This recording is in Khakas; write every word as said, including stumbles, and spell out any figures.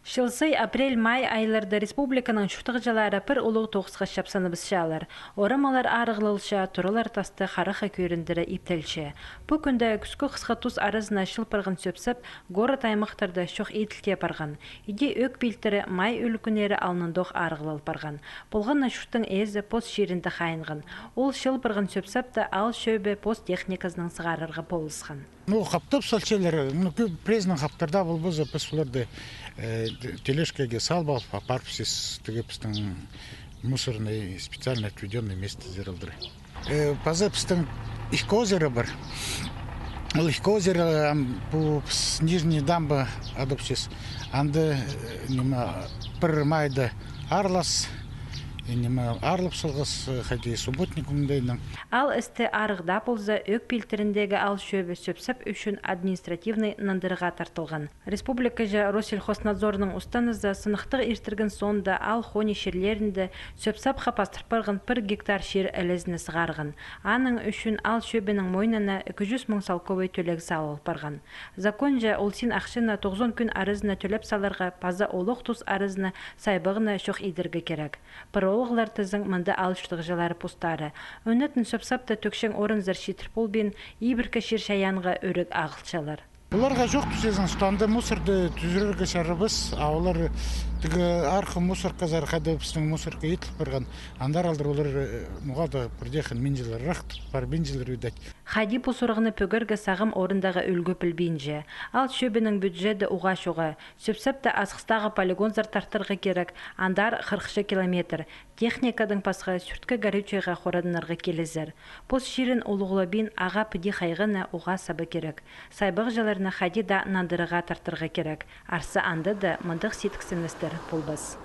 Чыл сай апрель-май айларда республиканың чуртағҷылары пір улуғ тоғысха чапсаныбысчалар. Орамалар арығлалча, туралар тасты харахха кӧріндіре иптелче. Пу кӱнде кӱскі хысха тус аразына чыл парған сӧп-сап город-аймахтарда чох иділте парған. Иди ӧӧк пилтірі май ӱлӱкӱннері алнындох арығлал парған. Полған на чурттың ээзі пос чирінде хайынған. Ол чыл парған сӧп-сапты аал чӧбі пос техниказынаң сығарарға полысхан. Ну, хаптап салчалар, ну, кӧп пірезінің хаптарда полбаза, піс оларды, э, т-, тележкаға салып алып, апарып сис тігі пістің мусорный, специально отведённый местозар алдыра. Э, паза пістің ікі озеро пар. Ол ікі озеро, ам, пу піс нижний дамба адапчабыс. Анда, э, ниме, пір майда аралас, и ниме, аралап салғабыс, э, хайди субботник мындайнаң. Аал істі арығ даа полза, ӧӧк пилтіріндегі аал чӧбі сӧп-сап ӱчӱн административный нандырығға тартылған. Республикаҷа Россельхознадзорның устаназы сынахтығ иртірген соонда аал хони чирлерінде сӧп-сапха пастыр парған пір гектар чир ілезіне сығарған. Аның ӱчӱн аал чӧбінің мойнына ікі чӱс муң салковай тӧлег салыл парған. Законҷа ол син ахчаны тоғызон кӱн аразына тӧлеп саларға паза олох тус аразына сайбағны чох идерге кирек. Пір олығлар тізең мында аал чуртағҷылары постары. Ӧнетін сӧп-сапты тӧкчең орынзар читір полбин, ибіркі чир-чайаанға ӱрек ағылчалар. Оларға чох тӱзезің, что анда мусорды тӱзірерге чарабас, а олар тігі арғы мусорказар, хайда пістің мусорка иділ парған, андар алдыр олар, э, ноға-да пірдеех минчелер, рахт пар минчелер, видать. Хайди пу сурығны пӧгерге сағам орындағы ӱлгӱ пілбинче. Аал чӧбінің бюджеті уғаа чоға. Сӧп-сапты азахтағы полигонзар тартарға кирек, андар хырыхча километр. Техникадаң пасха сӱрткі горючайға хорадынарға килізер. Пос чирін улуғлабин, ағаа піди хайғаны уғаа саба кирек. Сайбағҷыларны хайди даа нандырығға тартарға кирек. Арса анда даа мындағ сидіксіністер полбас.